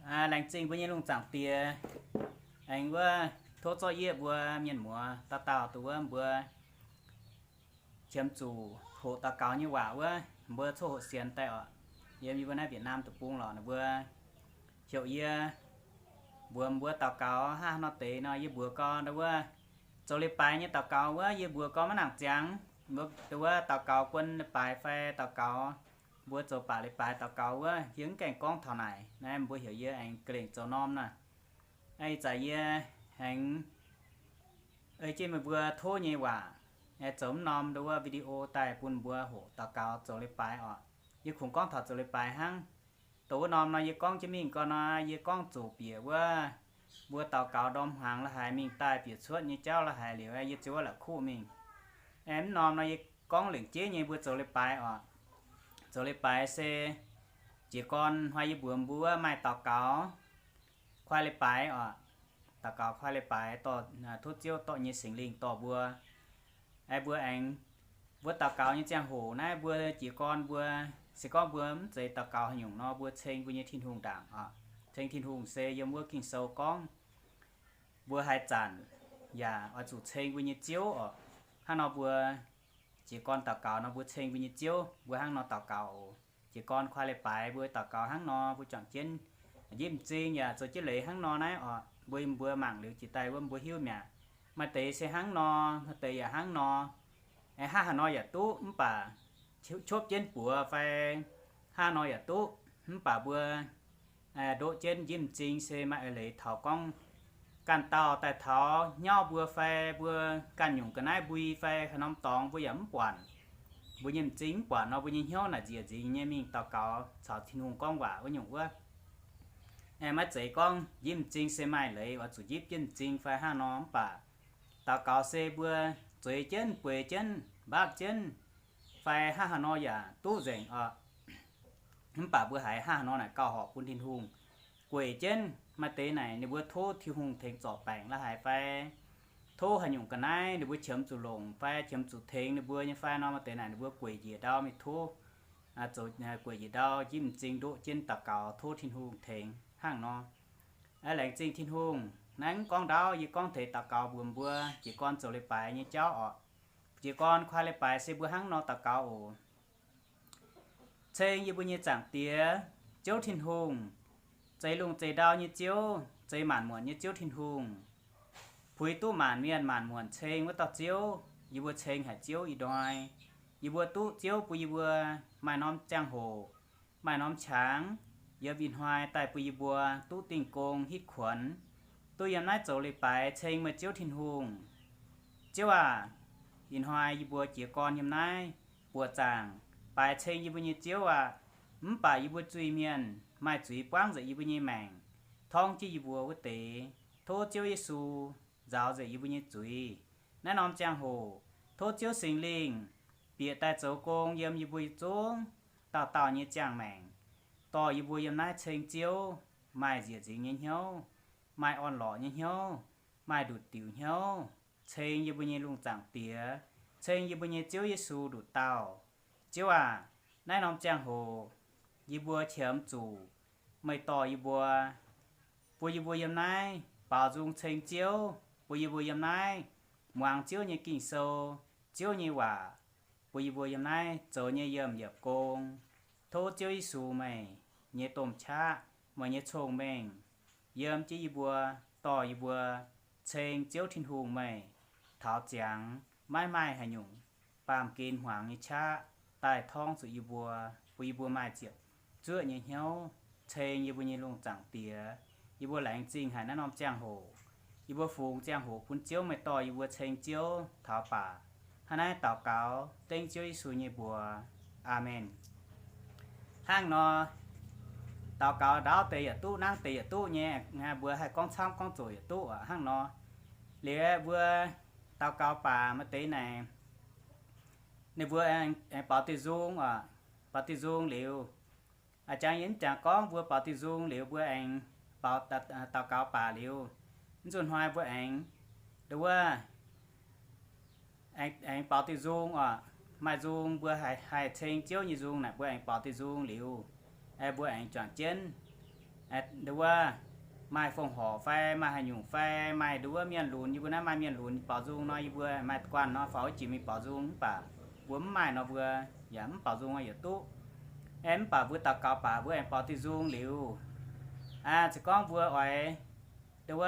Laengz zingh mbuo nyei lungh zaangc Diex, aengx wuov tov zorqv yie mbuo mienh muoz dauh dauh duqv wuov mbuo qiemx zuqc hoqc daux gaux nyei waac wuov, mbuo coqv hoqc sienx daaih oc. Yiem yie mbuo naaiv Việt Nam deic-bung lorqc, ninh mbuo heuc yie mbuox mbuo daux gaux hnangv haaix nor deix nor, yie mbuox gau ndau wuov zoux leiz-baaix nyei daux gaux wuov, yie mbuox gau maiv nangc ziangx. Mbuo ndau wuov daux gaux guon leiz-baaix fai daux gaux, mbuo zoux baac leiz-baaix daux gaux wuov, yie mv gaengh gorngv taux naaic. Naaiv mbuo heuc yie aengx ga'lengc zoux norm naaic. Ih zanc yie aengx ei jienv meih mbuo tov nyei waac, zoux mv norm ndau wuov video daaih bun mbuo hoqc daux gaux zoux leiz-baaix oc. Yie kungx gorngv taux zoux leiz-baaix hnangv. Dongh wuov norm nor yie gorngv jienv mingh gau nor, yie gorngv zuqc bieqc wuov mbuo daux gaux ndorm hmuangx la'haaix mingh daaih bieqc cuotv nyei jauv la'haaix liuz, yie ziouc wuov la'kuqv mingh. Mv norm nor yie gorngv lengc jeiv nyei mbuo zoux leiz-baaix oc. Zoux leiz-baaix se jiez gorn hnoi yie mbuox mbuo maaih daux gaux kuaaiv leiz-baaix oc. Daux gaux kuaaiv leiz-baaix dorh, tov Ziouv dorh nyei Singx Lingh dorh mbuo. Aengx mbuo aengx, mbuo daux gaux nyei ziangh hoc naaiv mbuo jiez gorn mbuo, se gorngv mbuo mv zeiz daux gaux haaix nyungc nor, mbuo ceng mbuo nyei Tin-Hungh ndaangc oc. Ceng Tin-Hungh se yiem wuov Ging-Sou gorngv mbuo haaix zanc yaac oix zuqc ceng mbuo nyei Ziouv oc. Hnangv nor mbuo jiez gorn daux gaux nor mbuo ceng mbuo nyei Ziouv, mbuo hnangv nor daux gaux oc. Jiez gorn kuaaiv leiz-baaix mbuo daux gaux hnangv nor, mbuo juangc jienv njimv m'zing yaac zoux jienv leiz hnangv nor naaiv oc. Mbuo, mbuo mangc liuz jiex daaih wuov mbuo hiuv mi'aqv. Maaih deix se hnangv nor, maaih deix yaac hnangv nor. Hnangv haaix nor yaac duqv mv baac qopv jienv buoz fai hnangv nor yaac duqv, mv baac mbuo ndoqv jienv njimv m'zing se maaih eix leiz taux gorngv ganh dauh daaih taux hnyouv mbuo fai mbuo ganh nyungc ga'naaiv mbui fai haaix norm dorngx mbuo yaac mv buatc. Mbuo nyei m'zing mv buatc nor, mbuo nyei hnyouv naaic nziec nzingx nyei mingh daux gaux caux Tin-Hungh gorngv waac wuov nyungc wuov. Maiv zeiz gorngv njimv m'zing se maaih leiz oix zuqc njipv jienv m'zing fai hnangv nor, mv baac daux gaux se mbuo zueiz jienv, bueix jienv, mbaapv jienv, fai hnangv haaix nor yaac duqv nzengc oc. Mv baac mbuo haiz hnangv haaix nor naaic gauh horpc bun Tin-Hungh. Gueic jienv maaih deix naaic ninh mbuo tov Tin-Hungh tengx zorc baengc la'haaix fai tov haaix nyungc ga'naaiv ninh mbuo qiemx zuqc longc fai qiemx zuqc tengx ninh mbuo nyei fai nor, maaih deix naaic ninh mbuo gueic njiec ndau mingh tov, zoux gueic njiec ndau njimv m'zing ndoqv jienv daux gaux tov Tin-Hungh tengx hnangv nor. Laengz zingh Tin-Hungh. Naaiv mv gorngv ndaauv, yie gorngv teix daux gaux mbuox mbuo jiez gorn zoux leiz-baaix nyei jauv oc. Jiez gorn kuaaiv leiz-baaix se mbuo hnangv nor daux gaux oc. Ceng yie mbuo nyei Zaangc Diex, Ziouv Tin-Hungh, zeix lungh zeix ndau nyei Ziouv, zeix maanc muotc nyei Ziouv Tin-Hungh, puix duqv maanc mienh maanc muotc ceng wuov dauh Ziouv. Yie mbuo ceng haic Ziouv ih hnoi. Yie mbuo duqv Ziouv bun yie mbuo maaih norm ziangh hoc, maaih norm qangx, yiem ih hnoi daaih bun yie mbuo duqv dingh gong hitv kuonx, duqv yiem naaiv zoux leiz-baaix ceng meih Ziouv Tin-Hungh. Ziouv aac, ih hnoi yie mbuo jiez gorn yiem naaiv buoqc zaangc baaix ceng yie mbuo nyei Ziouv aac. Mv baac yie mbuo zuiz-mienh maaih zuiz buangv nzengc yie mbuo nyei maengc, torngv jienv yie mbuo wuov deix. Tov Ziouv Yesu nzaaux nzengc yie mbuo nyei zuiz. Naaiv norm ziangh hoc, tov Ziouv Singx Lingh bieqc daaih zoux gong yiem yie mbuo yietc zungv dauh dauh nyei ziangh maengc, dorh yie mbuo yiem naaiv ceng Ziouv maaih nziec nzingx nyei hnyouv, maaih orn-lorqc nyei hnyouv, maaih nduqc diuc hnyouv, ceng yie mbuo nyei lungh zaangc Diex, ceng yie mbuo nyei Ziouv Yesu nduqc dauh. Ziouv aac, naaiv norm ziangh hoc yie mbuo qiemx zuqc meih dorh yie mbuo, bun yie mbuo yiem naaiv baaux nzung ceng Ziouv, bun yie mbuo yiem naaiv muangx Ziouv nyei Ging-Sou, Ziouv nyei waac, bun yie mbuo yiem naaiv zoux nyei yiemc yiepc gong. Tov Ziouv Yesu meih nyei domh qaqv, meih nyei cong-mengh yiem jienv yie mbuo, dorh yie mbuo ceng Ziouv Tin-Hungh meih taux ziangx maiv maaih haaix nyungc baamh gen hmuangx nyei qaqv daaih torngv zuqc yie mbuo, bun yie mbuo maaih ziepc zuoqv nyei hnyouv ceng yie mbuo nyei lungh zaangc Diex. Yie mbuo laengz zingh haic naaiv norm ziangh hoc. Yie mbuo fungx ziangh hoc bun Ziouv meih dorh yie mbuo ceng Ziouv taux baac. Hnangv naaiv daux gaux dengv Ziouv Yesu nyei mbuox. Aamen. Hnangv nor, daux gaux ndaauv deix yaac duqv, nangv deix yaac duqv nyei, mbuo haih gorngv camv gorngv zoqc yaac duqv aqv. Hnangv nor, liuz mbuo daux gaux baac maaih deix naaic, ninh mbuo aengx baaux diuh nzung oc. Baaux diuh nzung liuz, a'jangx yie mv jangx gorngv mbuo baaux diuh nzung liuz mbuo aengx baaux, daux gaux baac liuz, mv zuqc hnoi mbuo aengx, nduov, aengx baaux diuh nzung oc. Maaih nzung mbuo haih ceng Ziouv nyei nzung naaic, mbuo aengx baaux diuh nzung liuz, mbuo aengx juangc jienv nduov maaih fongc horc fai maaih haaix nyungc fai maaih nduov mienh lunx, yie mbuo naaiv maaih mienh lunx baaux nzung nor, yie mbuo maaih guanh nor faaux wuov jiex mingh baaux nzung. Mv baac mbuo mv maaih nor mbuo yaac mv baaux nzung yietc duqv. Aeqv, mv baac mbuo daux gaux baac mbuo aengx baaux diuh nzung liuz, se gorngv mbuo oix nduov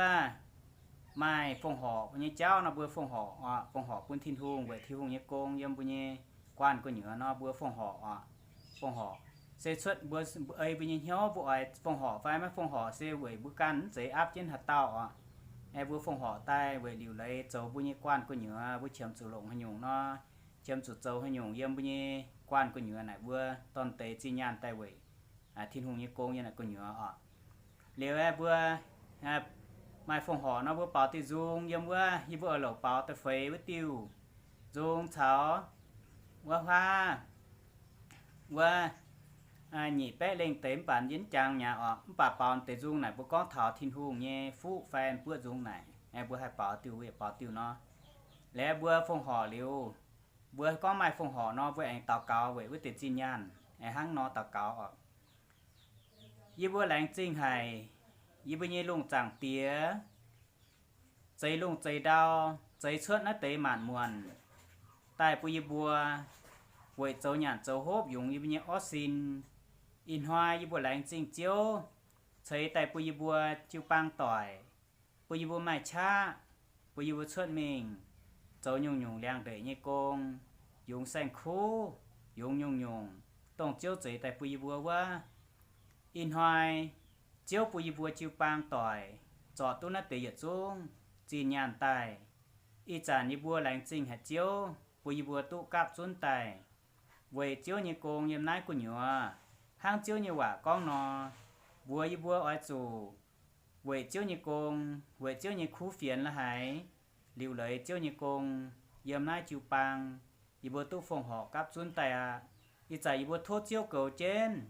maaih fongc horc nyei jauv nor, mbuo fongc horc, fongc horc bun Tin-Hungh weic Tin-Hungh nyei gong yiem mbuo nyei guanh gu'nyuoz nor, mbuo fongc horc oc. Fongc horc se cuotv mbuo ei mbuo nyei hnyouv, mbuo oix fongc horc fai maiv fongc horc se weic mbuo ganh mv zeiz aapv jienv haaix dauh oc. Aeqv, mbuo fongc horc daaih weic liuc leiz zoux mbuo nyei guanh gu'nyuoz, mbuo qiemx zuqc longc haaix nyungc nor, qiemx zuqc zoux haaix nyungc yiem mbuo nyei guanh gu'nyuoz naaic mbuo dorn deix zinh nyaanh daaih weic Tin-Hungh nyei gong yiem naaic gu'nyuoz oc. Liuz aeqv, mbuo maaih fongc horc nor, mbuo baaux diuh nzung yiem wuov, yie mbuo oix louc baaux da'feix wuov diuh nzung caux wuov huaav wuov nyic baeqv lengh deix, mv baac yie mv jangx mi'aqv oc. Mv baac baaux deix nzung naaic mbuo gorngv taux Tin-Hungh nyei fuqv fai buoqv nzung naaic, mbuo haih baaux diuh, mbuo yietc baaux diuh nor. Liuz mbuo fongc horc liuz, mbuo gorngv maaih fongc horc nor, mbuo aengx daux gaux weic wuov deix zinh nyaanh, aengx hnangv nor daux gaux oc. Yie mbuo laengz zingh haic yie mbuo nyei lungh zaangc Diex, zeix lungh zeix ndau, zeix cuotv naaiv deix maanc muonc daaih bun yie mbuo weic zoux nyanc zoux hopv yungz yie mbuo nyei orv sin. Ih hnoi yie mbuo laengz zingh Ziouv ceix daaih bun yie mbuo jiu-baang doic, bun yie mbuo maaih qaqv, bun yie mbuo cuotv mingh zoux nyungc-nyungc liangx-ndeic nyei gong, yungz saeng-kuv, yungz nyungc-nyungc dongh Ziouv zeix daaih bun yie mbuo wuov. Ih hnoi Ziouv bun yie mbuo jiu-baang doic zorc duqv naaiv deix yietc zungv zinh nyaanh daaih. Ih zanc yie mbuo laengz zingh haic Ziouv bun yie mbuo duqv gapv zunv daaih weic Ziouv nyei gong yiem naaiv gu'nyuoz. Hnangv Ziouv nyei waac gorngv nor, mbuox yie mbuo oix zuqc weic Ziouv nyei gong, weic Ziouv nyei kuv fienx la'haiz, liuc leiz Ziouv nyei gong yiem naaiv jiu-baang, yie mbuo duqv fongc horc gapv zunv daaih aqv. Ih zanc yie mbuo tov Ziouv goux jienv,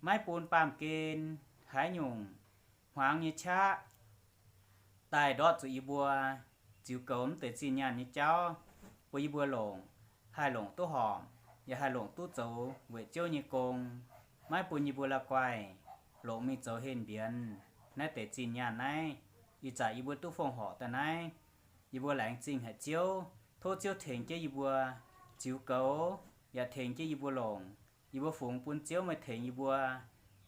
maiv bun baamh gen haaix nyungc hmuangx nyei qaqv daaih ndortv zuqc yie mbuo ziux goux mv deix zinh nyaanh nyei jauv, bun yie mbuo longc, haih longc duqv horpc, yaac haih longc duqv zoux weic Ziouv nyei gong, maiv bun yie mbuo la'guaih longc mingh zoux henh mbienx naaiv deix zinh nyaanh naaiv. Ih zanc yie mbuo duqv fongc horc daaih naaiv, yie mbuo laengz zingh haic Ziouv. Tov Ziouv tengx jienv yie mbuo ziux goux, yaac tengx jienv yie mbuo longc. Yie mbuo fungx bun Ziouv meih tengx yie mbuo.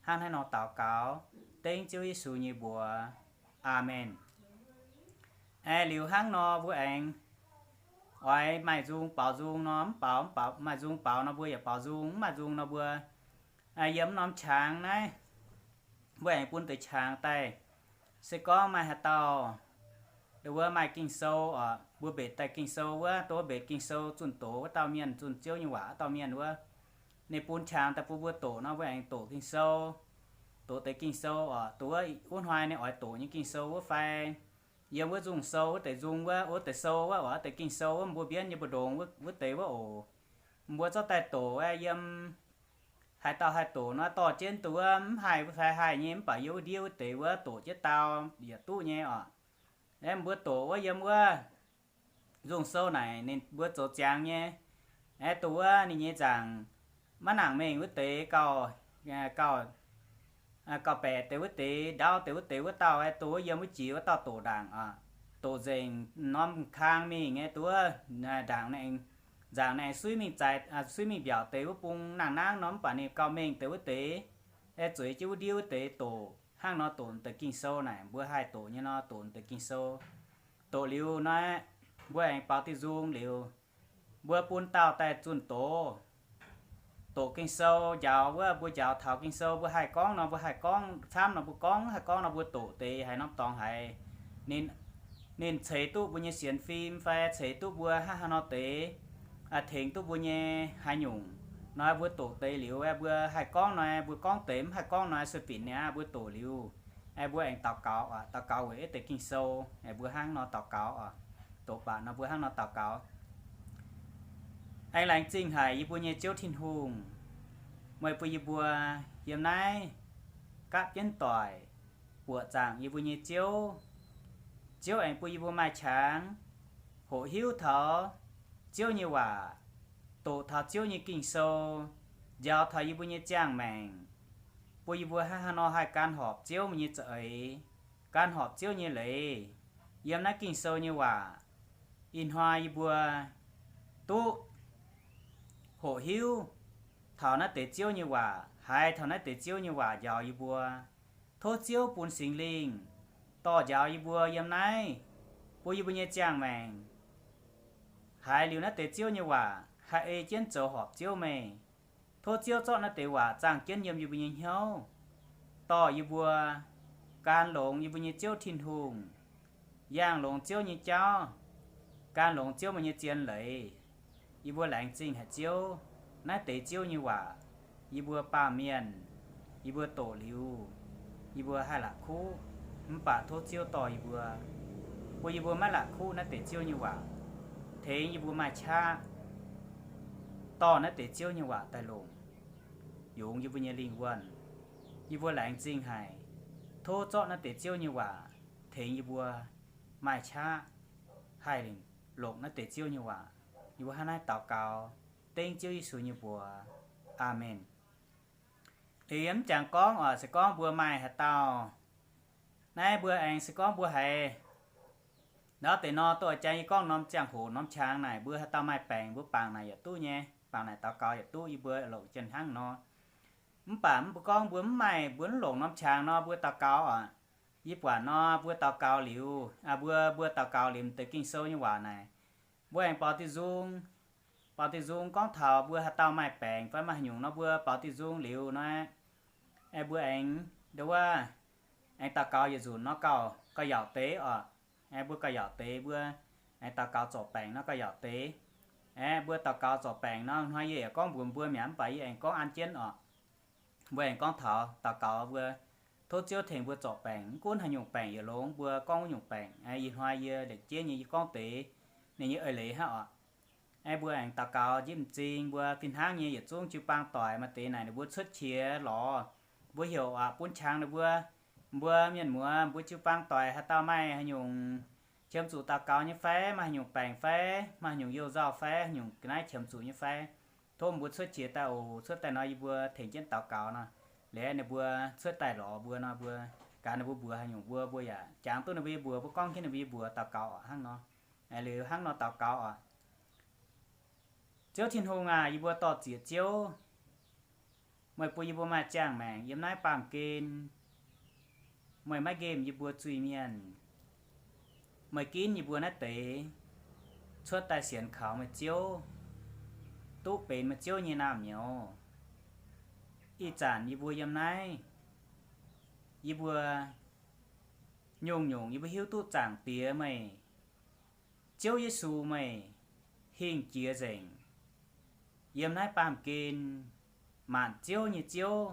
Hnangv naaiv nor daux gaux dengv Ziouv Yesu nyei mbuox. Aamen. Aeqv, liuz hnangv nor mbuo aengx oix maaih nzung baaux nzung nor, mv baaux, mv baaux, maaih nzung baaux nor mbuo yaac baaux nzung, mv maaih nzung nor mbuo yiem norm qangx naaiv mbuo aengx bun deix qangx daaih. Se gorngv maaih haaix dauh wuov maaih Ging-Sou oc, mbuo mbetc daaih Ging-Sou wuov, dongh wuov mbetc Ging-Sou zunh doz wuov dauh mienh, zunh Ziouv nyei waac wuov dauh mienh wuov, ninh bun qangx daaih bun mbuo doqc nor, mbuo aengx doqc Ging-Sou. Doqc deix Ging-Sou oc, dongh wuov, wuov hnoi ninh oix doqc nyei Ging-Sou wuov fai yiem wuov nzung sou wuov deix nzung wuov, wuov deix sou wuov, wuov deix Ging-Sou wuov, mbuo mbienv nyei mbu'ndongx wuov deix wuov oc. Mbuo zorqv daaih doqc aeqv, yiem haaix dauh haih doqc nor, dorh jienv dongh wuov mv haih fai haih nyei, mv baac yiem wuov ndiev wuov deix wuov doqc jienv dau yaac duqv nyei oc. Aeqv, mbuo doqc wuov yiem wuov nzung sou naaic ninh mbuo zoux ziangx nyei. Aeqv, dongh wuov ninh nyei nzaangc maiv nangc mengh wuov deix gauh, gauh, gauh baeqc deix wuov deix, ndaauv deix wuov deix wuov dauh, aeqv, dongh wuov yiem wuov jiex wuov dauh doqc ndaangc oc. Doqc nzengc norm kang mingh aeqv, dongh wuov ndaangc, nzaangc naaic suiv mingh zaaix, suiv mingh mbiaauc deix wuov bung nangh nangv nor, mv baac ninh gauh mengh deix wuov deix, aeqv, zueiz jienv wuov ndiev wuov deix doqc. Hnangv nor doqc deix Ging-Sou naaic, mbuo haih doqc nyei nor, doqc deix Ging-Sou. Doqc liuz nor, mbuo aengx baaux diuh nzung liuz, mbuo bun dauh daaih zunh doz. Doqc Ging-Sou njaaux wuov, mbuo njaaux taux Ging-Sou mbuo haih gorngv nor mbuo haih gorngv, camv nor mbuo gorngv, haih gorngv nor mbuo doqc deix haaix norm dorngx haaix. Ninh, ninh ceix duqv mbuo nyei sienx fim fai ceix duqv mbuo hnangv haaix nor deix, tengx duqv mbuo nyei haaix nyungc nor, mbuo doqc deix liuz, mbuo haih gorngv nor mbuo gorngv deix, mv haih gorngv nor sueih binc niaa. Mbuo doqc liuz, mbuo aengx daux gaux, daux gaux weic deix Ging-Sou. Mbuo hnangv nor daux gaux oc. Doqc baac nor mbuo hnangv nor daux gaux. Aengx laengz zingh haic yie mbuo nyei Ziouv Tin-Hungh, meih bun yie mbuo yiem naaiv gapv jienv doic, buoqc zaangc yie mbuo nyei Ziouv. Ziouv aengx bun yie mbuo maaih qangx hoqc hiuv taux Ziouv nyei waac, doqc taux Ziouv nyei Ging-Sou, njaaux taux yie mbuo nyei ziangh maengc, bun yie mbuo hnangv haaix nor haih gan horpc Ziouv meih nyei za'eix, gan horpc Ziouv nyei leiz. Yiem naaiv Ging-Sou nyei waac, ih hnoi yie mbuo duqv hoqc hiuv taux naaiv deix Ziouv nyei waac, haiz taux naaiv deix Ziouv nyei waac njaaux yie mbuo. Tov Ziouv bun Singx Lingh dorh njaaux yie mbuo yiem naaiv, bun yie mbuo nyei ziangh maengc haiz liuz naaiv deix Ziouv nyei waac haih ei jienv zoux horpc Ziouv meih. Tov Ziouv zorqv naaiv deix waac zaangh jienv yiem yie mbuo nyei hnyouv, dorh yie mbuo gan longx yie mbuo nyei Ziouv Tin-Hungh, yangh longx Ziouv nyei jauv, gan longx Ziouv meih nyei zien leiz. Yie mbuo laengz zingh haic Ziouv. Naaiv deix Ziouv nyei waac yie mbuo baamh mienh, yie mbuo doqc liuz, yie mbuo haih la'kuqv. Mv baac tov Ziouv dorh yie mbuo, bun yie mbuo maiv la'kuqv naaiv deix Ziouv nyei waac, tengx yie mbuo maaih qaqv dorh naaiv deix Ziouv nyei waac daaih longc yungz yie mbuo nyei lingh wuonh. Yie mbuo laengz zingh haic. Tov zorqv naaiv deix Ziouv nyei waac tengx yie mbuo maaih qaqv haih longc naaiv deix Ziouv nyei waac. Yie mbuo hnangv naaiv daux gaux dengv Ziouv Yesu nyei mbuox. Aamen. Liuz yie mv jangx gorngv oc, se gorngv mbuo maaih haaix dauh, naaiv mbuo aengx se gorngv mbuo haiz ndau deix nor, duqv oix jangx yie gorngv norm ziangh hoc norm qangx naaic, mbuo haaix dauh maaih baengc mbuo bangc naaic yietc duqv nyei, bangc naaic daux gaux yietc duqv, yie mbuo longc jienv hnangv nor. Mv baac mbuo gorngv mbuo mv maaih, mbuo mv longc norm qangx nor, mbuo daux gaux oc. Yie buatc nor, mbuo daux gaux liuz, mbuo, mbuo daux gaux liuz m'deix Ging-Sou nyei waac naaic, mbuo aengx baaux diuh nzung, baaux diuh nzung gorngv taux mbuo haaix dauh maaih baengc fai maaih haaix nyungc nor, mbuo baaux diuh nzung liuz nor, aeqv, mbuo aengx ndo wuov, aengx daux gaux yietc nzunc nor gauh, gauh yaauc deix oc. Aeqv, mbuo gauh yaauc deix, mbuo aengx daux gaux zorc baengc nor gauh yaauc deix. Aeqv, mbuo daux gaux zorc baengc nor, hnoi yie yaac gorngv mbuox mbuo mi'aqv, mv baac yie aengx gorngv an jienv oc. Mbuo aengx gorngv taux daux gaux mbuo, tov Ziouv tengx mbuo zorc baengc, mv gunv haaix nyungc baengc yietc longx, mbuo gorngv wuov nyungc baengc, ih hnoi yie lengc jeiv nyei yie gorngv deix ninh nyei eix leiz hnangv oc. Aeqv, mbuo aengx daux gaux njimv m'zing, mbuo fih hnangv nyei yietc zungv jiu-baang doic maaih deix naaic ninh mbuo cuotv qiex lorz, mbuo heuc aqc bun qangx ninh mbuo. Mbuo mienh muoz, mbuo jiu-baang doic haaix dauh maaih haaix nyungc qiemx zuqc daux gaux nyei fai, maaih haaix nyungc baengc fai, maaih haaix nyungc youh nzauh fai, haaix nyungc ga'naaiv qiemx zuqc nyei fai, tov mbuo cuotv qiex daaih oc. Cuotv daaih nor yie mbuo tengx jienv daux gaux nor, liuz ninh mbuo cuotv daaih lorz mbuo nor, mbuo gaax ninh mbuo mbuox haaix nyungc mbuo, mbuo yaac jangx duqv ninh mbuo nyei mbuox, mbuo gorngv jienv ninh mbuo nyei mbuox daux gaux oc. Hnangv nor, liuz hnangv nor daux gaux oc. Ziouv Tin-Hungh aac, yie mbuo dor-ziec Ziouv, meih bun yie mbuo maaih ziangh maengc yiem naaiv baamh gen. Meih maiv nqemh yie mbuo zuiz-mienh. Meih ginv yie mbuo naaiv deix cuotv daaih sienx kaux meih Ziouv, duqv benx meih Ziouv nyei naamh nyouz. Ih zanc yie mbuo yiem naaiv, yie mbuo nyungc-nyungc yie mbuo hiuv duqv Zaangc Diex meih, Ziouv Yesu meih, hingh jiex nzengc. Yiem naaiv baamh gen, maanc ziouv nyei Ziouv,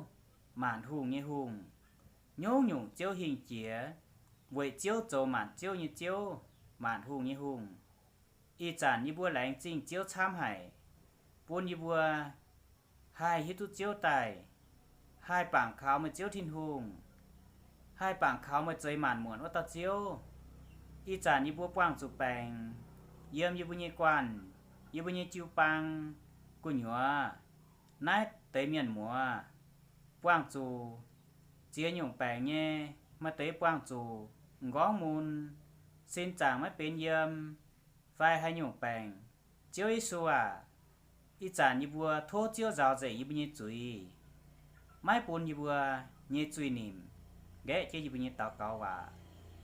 maanc hungh nyei Hungh, nyungc-nyungc ziouv hingh jiex, weic Ziouv zoux maanc ziouv nyei Ziouv, maanc hungh nyei Hungh. Ih zanc yie mbuo laengz zingh Ziouv camv haic, bun yie mbuo haih hiuv duqv Ziouv daaih, haih bangc kaux meih Ziouv Tin-Hungh, haih bangc kaux meih zeix maanc muonc wuov dauh Ziouv. Ih zanc yie mbuo buangh zuqc baengc yiem yie mbuo nyei guanh, yie mbuo nyei jiu-baang, gu'nyuoz, naaiv deix mienh muoz, buangh zuqc ziex nyungc baengc nyei, maaih deix buangh zuqc m'nqorngv mun, sin zaangc maiv benx yiem, fai haaix nyungc baengc. Ziouv Yesu aac, ih zanc yie mbuo tov Ziouv nzaaux nzengc yie mbuo nyei zuiz, maiv bun yie mbuo nyei zuiz-nimc nqaeqv jienv yie mbuo nyei daux gaux waac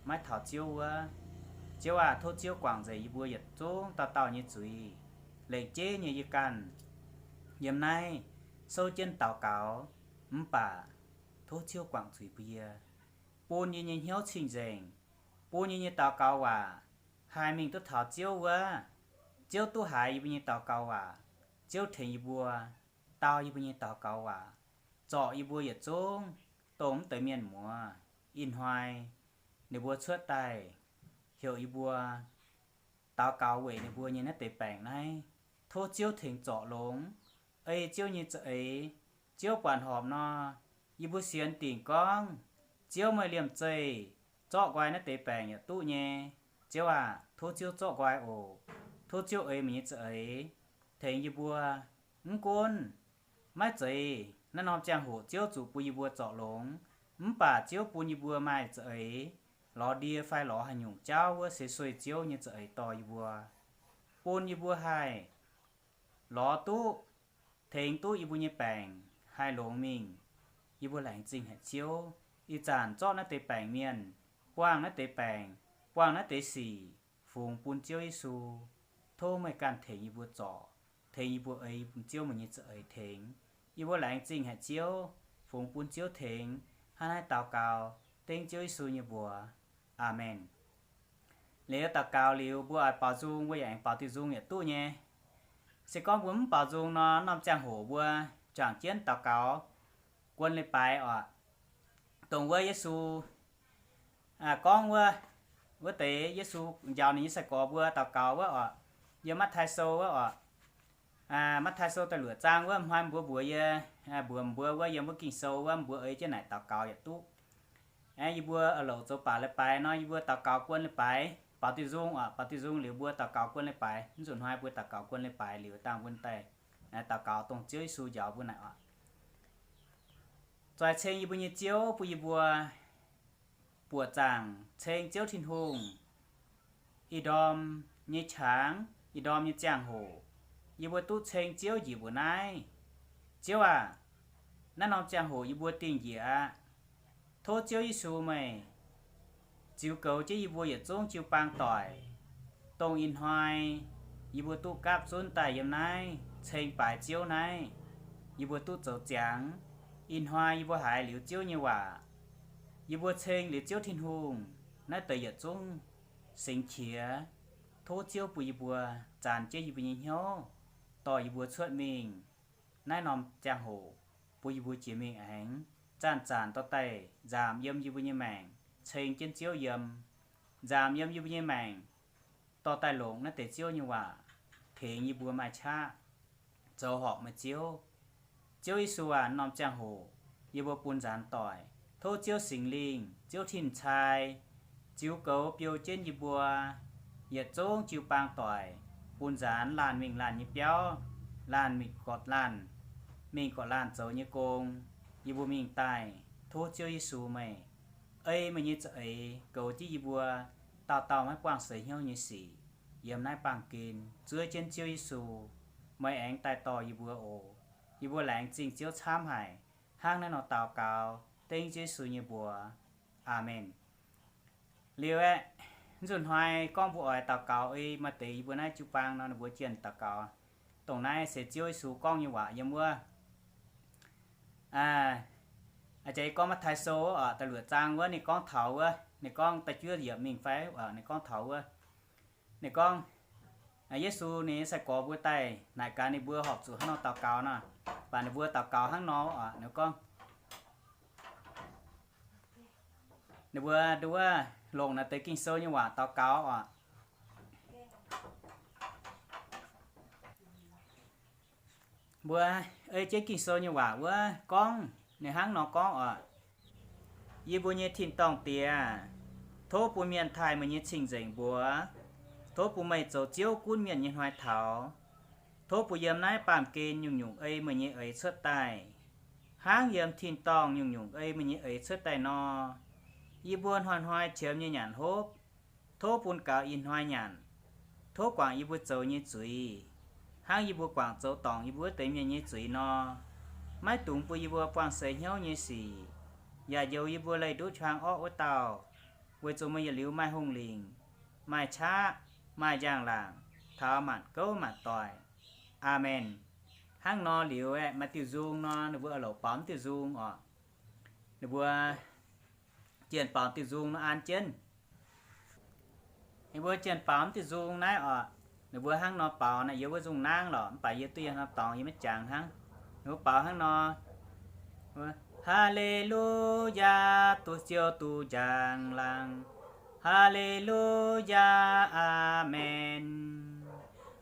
maiv taux Ziouv wuov. Ziouv aac, tov Ziouv guangc nzengc yie mbuo yietc zungv dauh dauh nyei zuiz, lengc jeiv nyei yie ganh yiem naaiv souv jienv daux gaux, mv baac tov Ziouv guangc zuiz bun yie, bun yie nyei hnyouv cing-nzengc, bun yie nyei daux gaux waac haih mingh duqv taux Ziouv wuov. Ziouv duqv haiz yie mbuo nyei daux gaux waac. Ziouv tengx yie mbuo dau yie mbuo nyei daux gaux waac, zorc yie mbuo yietc zungv dongh mv deix mienh muoz. Ih hnoi ninh mbuo cuotv daaih heuc yie mbuo daux gaux weic ninh mbuo nyei naaiv deix baengc naaiv. Tov Ziouv tengx zorc longx, ei Ziouv nyei za'eix. Ziouv buatc horpc nor, yie mbuo sienx dingc gorngv Ziouv meih liemh zeih zorqv nqoi naaiv deix baengc yaac duqv nyei. Ziouv aac, tov Ziouv zorqv nqoi oc. Tov Ziouv ei meih nyei za'eix tengx yie mbuo, mv gunv maiv zeiz Naaiv norm ziangh hoc Ziouv zuqc bun yie mbuo zorc longx, mv baac Ziouv bun yie mbuo maaih za'eix lorz ndie fai lorz haaix nyungc jauv wuov se sueih Ziouv nyei za'eix dorh yie mbuo, bun yie mbuo haih lorz duqv, tengx duqv yie mbuo nyei baengc haih longx mingh. Yie mbuo laengz zingh haic Ziouv. Ih zanc zorqv naaiv deix baengc mienh, buangh naaiv deix baengc, buangh naaiv deix sic, fungx bun Ziouv Yesu. Tov meih ganh tengx yie mbuo zorc, tengx yie mbuo ei bun Ziouv meih nyei za'eix tengx. Yie mbuo laengz zingh haic Ziouv, fungx bun Ziouv tengx. Hnangv naaiv daux gaux dengv Ziouv Yesu nyei mbuox. Aamen. Liuz daux gaux liuz, mbuo oix baaux nzung, mbuo yaac aengx baaux diuh nzung yaac duqv nyei. Se gorngv mbuo mv baaux nzung nor, norm ziangh hoc mbuo juangc jienv daux gaux guon leiz-baaix oc. Dongh wuov Yesu gorngv wuov, wuov deix Yesu njaaux ninh nyei sai-gorx mbuo daux gaux wuov oc. Yiem Matv^tai Sou wuov oc. Matv^tai Sou da'luoqc zaang wuov, hnoi mbuox mbuox yie, mbuox mbuo wuov, yiem wuov Ging-Sou wuov, mbuo ei jienv naaic daux gaux yaac duqv. Aeqv, yie mbuo a'louc zoux baac leiz-baaix nor, yie mbuo daux gaux guon leiz-baaix, baaux diuh nzung oc. Baaux diuh nzung liuz mbuo daux gaux guon leiz-baaix. Mv zuqc hnoi mbuo daux gaux guon leiz-baaix liuz dangh mbuo daaih daux gaux dongh Ziouv Yesu njaaux mbuo naaic oc. Zoih ceng yie mbuo nyei Ziouv, bun yie mbuo buoqc zaangc ceng Ziouv Tin-Hungh. Ih ndorm nyei qangx, ih ndorm nyei ziangh hoc, yie mbuo duqv ceng Ziouv njiec mbuo naaiv. Ziouv aac, naaiv norm ziangh hoc yie mbuo dingh njiec aqv. Tov Ziouv Yesu meih ziux goux jienv yie mbuo yietc zungv jiu-baang doic, dongh ih hnoi yie mbuo duqv gapv zunv daaih yiem naaiv ceng baaix Ziouv naaiv, yie mbuo duqv zoux ziangx. Ih hnoi yie mbuo haiz liuz Ziouv nyei waac, yie mbuo ceng liuz Ziouv Tin-Hungh, naaiv deix yietc zungv singx qiex. Tov Ziouv bun yie mbuo zanx jienv yie mbuo nyei hnyouv, dorh yie mbuo cuotv mingh naaiv norm ziangh hoc, bun yie mbuo jiex mingh aengx zanc-zanc dorh daaih nzaamc yiem yie mbuo nyei maengc, ceng jienv Ziouv yiem, nzaamc yiem yie mbuo nyei maengc, dorh daaih longc naaiv deix Ziouv nyei waac tengx yie mbuo maaih qaqv zoux horpc meih Ziouv. Ziouv Yesu aac, norm ziangh hoc yie mbuo bun nzaanx doic, tov Ziouv Singx Lingh, Ziouv Tin-Cai, ziux goux biou jienv yie mbuo yietc zungv jiu-baang doic, bun nzaanx laanh mingh laanh nyei biauv, laanh mingh gorqv laanh, mingh gorqv laanh zoux nyei gong. Yie mbuo mingh daaih, tov Ziouv Yesu meih ei meih nyei za'eix goux jienv yie mbuo dauh dauh maiv buangh seix hnyouv nyei sic yiem naaiv baamh gen zuov jienv Ziouv Yesu, meih aengx daaih dorh yie mbuo oc. Yie mbuo laengz zingh Ziouv camv haic. Hnangv naaiv nor daux gaux dengv Ziouv Yesu nyei mbuox. Aamen. Liuz aeqv, nzunc hnoi gorngv mbuo oix daux gaux ei maaih deix yie mbuo naaiv jiu-baang nor, ninh mbuo jienh daux gaux. Dongh naaiv se Ziouv Yesu gorngv nyei waac yiem wuov, aa, jaax gorngv Matv^tai Sou oc, da'luoqc zaang wuov, ninh gorngv taux wuov, ninh gorngv da'juov yiemc mingh fai, ninh gorngv taux wuov, ninh gorngv, Yesu ninh nyei sai-gorx mbuo daaih naaic gaax ninh mbuo horpc zuqc hnangv nor daux gaux nor, baac ninh mbuo daux gaux hnangv nor oc, ninh gorngv, ninh mbuo nduov longc naaiv deix Ging-Sou nyei waac daux gaux oc. Mbuo ei jienv Ging-Sou nyei waac wuov gorngv, ninh hnangv nor gorngv oc. Yie mbuo nyei tin-dorngh Diex, tov bun mienh taaih meih nyei cing-nzengc mbuox. Tov bun meih zoux Ziouv gunv mienh nyei hnoi taux. Tov bun yiem naaiv baamh gen nyungc-nyungc ei meih nyei eix cuotv daaih, hnangv yiem tin-dorngh nyungc-nyungc ei meih nyei eix cuotv daaih nor. Yie mbuo hnoi-hnoi qiemx nyei nyanc hopv, tov bun gaux ih hnoi nyanc. Tov guangc yie mbuo zoux nyei zuiz, hnangv yie mbuo guangc zoux dorngc yie mbuo wuov deix mienh nyei zuiz nor. Maiv dungx bun yie mbuo buangh seix hnyouv nyei sic, yaac njoux yie mbuo leih nduqv qangx orqv wuov dauh, weic zuqc meih yietc liuz maaih hungh lingc, maaih qaqv, maaih njang-laangc, taux maanc gouv maanc doic. Aamen. Hnangv nor liuz aeqv, maaih diuh nzung nor, ninh mbuo oix louc baaux diuh nzung oc. Ninh mbuo jienh baaux diuh nzung nor an jienv. Ninh mbuo jienh baaux diuh nzung naaiv oc. Ninh mbuo hnangv nor baaux naaiv, yie wuov nzung nangv lorqc, mv baac yie duqv yie hnangv dorngx, yie maiv jangx hnangv. Ninh mbuo baaux hnangv nor. Haa^le^lu^yaa, duqv Ziouv duqv njang-laangc. Haa^le^lu^yaa, aamen.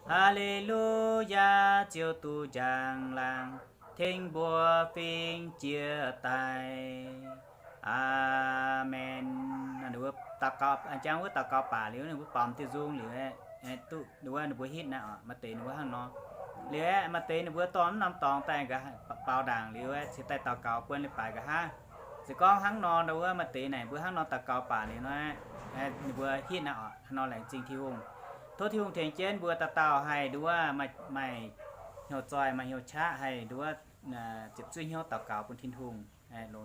Haa^le^lu^yaa, Ziouv duqv njang-laangc, tengx mbuo fingx jiex daaih. Aamen. Ninh mbuo daux gaux, jang wuov daux gaux baac liuz, ninh mbuo baaux diuh nzung liuz, duqv ninh mbuo, ninh mbuo hitv naaiv oc, maaih deix ninh mbuo hnangv nor. Liuz aeqv, maaih deix ninh mbuo dorh mv norm dorngx daaih nqa'haav, baaux ndaangc liuz cingx daaih daux gaux buon leiz-baaix nqa'haav. Se gorngv hnangv nor, ndau wuov maaih deix naaic mbuo hnangv nor daux gaux baac liuz nor, ninh mbuo hitv naaic oc. Hnangv nor laengz zingh Tin-Hungh. Tov Tin-Hungh tengx jienv mbuo dauh dauh haih nduov maaih hnyouv zoih, maaih hnyouv qaqv, haih nduov ziepc zuoqv hnyouv daux gaux bun Tin-Hungh.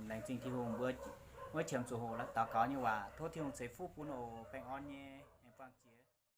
Laengz zingh Tin-Hungh. Mbuo wuov qiemx zuqc hoqc daux gaux nyei waac. Tov Tin-Hungh ceix fuqv bun oc. Baengh orn nyei.